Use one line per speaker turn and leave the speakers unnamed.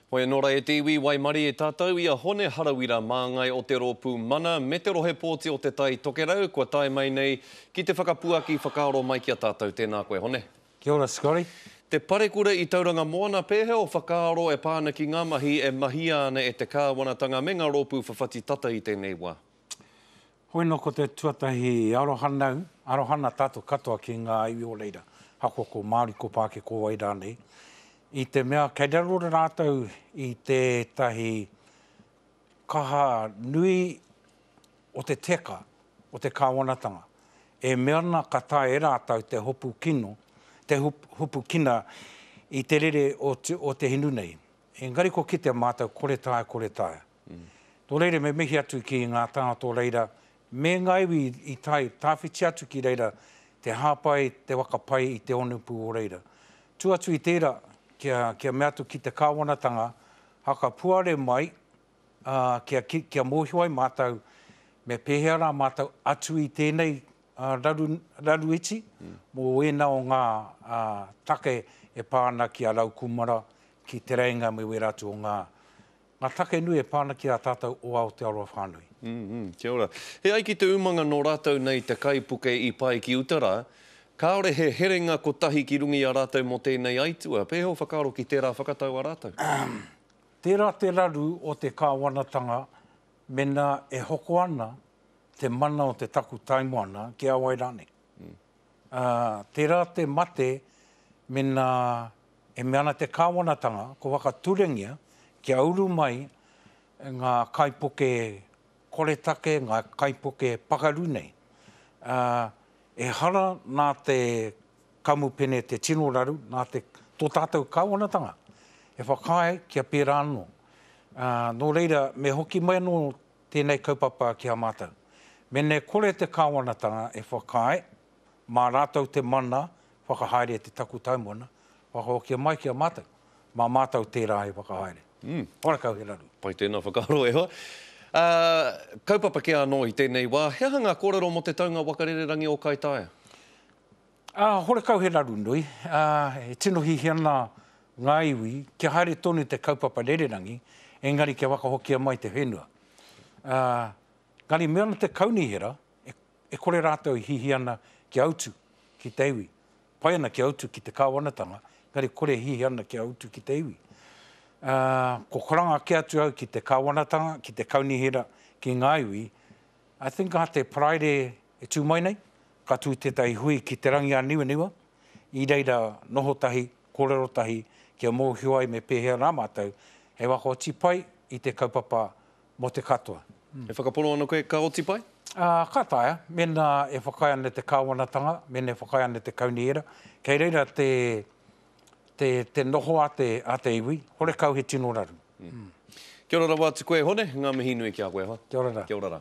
Hoi anō ra e te iwi, waimarie tātou i a Hone Harawira māngai o te Rōpū Mana me te rohe pōti o Te Tai Tokerau kua tae mai nei ki te whakapuaki whakaaro mai ki a tātou. Tēnā koe Hone.
Kia ora Scotty.
Te parekura i Tauranga Moana, pēhea o whakaaro e pā ana ki ngā mahi e mahia ana e te kāwanatanga me ngā rōpū whawhati tata i tēnei wā?
Hoi nō ko te tuatahi aroha nau, aroha ana tātou katoa ki ngā iwi o reira, ahakoa ko Māori, ko Pākehā, ko wai rānei, i te mea kei raro rātou i tētahi kaha nui o te teka o te kāwanatanga, e mea ana ka taea e rātou te hopu kino, te hopu kina i te rere o te hinu nei. Engari kua kitea mātou kore taea, kore taea. Nō reira me mihi atu ki ngā tāngata o reira me ngā iwi i tae tawhiti atu ki reira te hāpai, te waka pai i te onepū o reira. Tū atu i tērā, kia, kia mea atu ki te kāwanatanga, haka puare mai, ā, kia, kia mōhio ai mātou me pēhea rā mātou atu i tēnei raru, raru iti mō ēnā o ngā take e pā ana ki a Raukūmara, ki Te Reinga me wērā atu o ngā Ngā take nui e pā ana ki a tātou o Aotearoa whānui.
Mm, kia ora. E ai ki te umanga nō rātou nei te kaipuke i pae ki uta rā, kāore he herenga kotahi ki runga i a rātou mō tēnei aitua. Pēhea ō whakaaro ki tērā whakatau a rātou?
Tērā te raru o te kāwanatanga mena e hoko ana te mana o te takutai moana ki a wai rānei. Ā, tērā te mate mena E mea ana te kāwanatanga kua whakaturengia kia uru mai ngā kaipuke koretake, ngā kaipuke pakaru nei. Ā, ehara nā te kamupene te tino raru, nā te, tō tātou kāwanatanga e whakaae kia pērā anō. Ā, nō reira, me hoki mai anō tēnei kaupapa ki a mātou. Mene kore te kāwanatanga e whakaae, mā rātou te mana whakahaere te takutai moana, whakahokia mai ki a mātou, mā mātou tērā e whakahaere. Mm. Horekau he raru.
Pai tēnā whakaaro e hoa. Ā, kaupapa kē anō i tēnei wā, he aha ngā kōrero mō te taunga waka rererangi o Kaitaia?
Ā, horekau he raru nui. Ā, e tino hiahia ana ngā iwi kia haere tonu te kaupapa rererangi, engari kia whakahokia mai te whenua. Ā, engari me ana te kaunihera, E kore rātou e hihi ana kia utu ki te iwi. Pai ana kia utu ki te kāwanatanga, engari kore e hihi ana kia utu ki te iwi. Ā, ko karanga kē atu au ki te kāwanatanga, ki te kaunihera, ki ngā iwi, I think ā te Paraire e tū mai nei, ka tū tētahi hui ki Te Rangi-ā-Niwaniwa, i reira noho tahi, kōrero tahi, kia mōhio ai me pēhea rā mātou hei whakaoti pai i te kaupapa mō te katoa.
E whakapono ana koe ka oti pai?
Ā, ka taea, mēnā e whakaae ana te kāwanatanga, mēnā e whakaae ana te kaunihera, kei reira te, te, te noho a te, a te iwi, horekau he tino raru.
Kia ora rawa atu koe Hone, ngā mihi nui ki a koe hoa.
Kia ora rā.
Kia ora rā.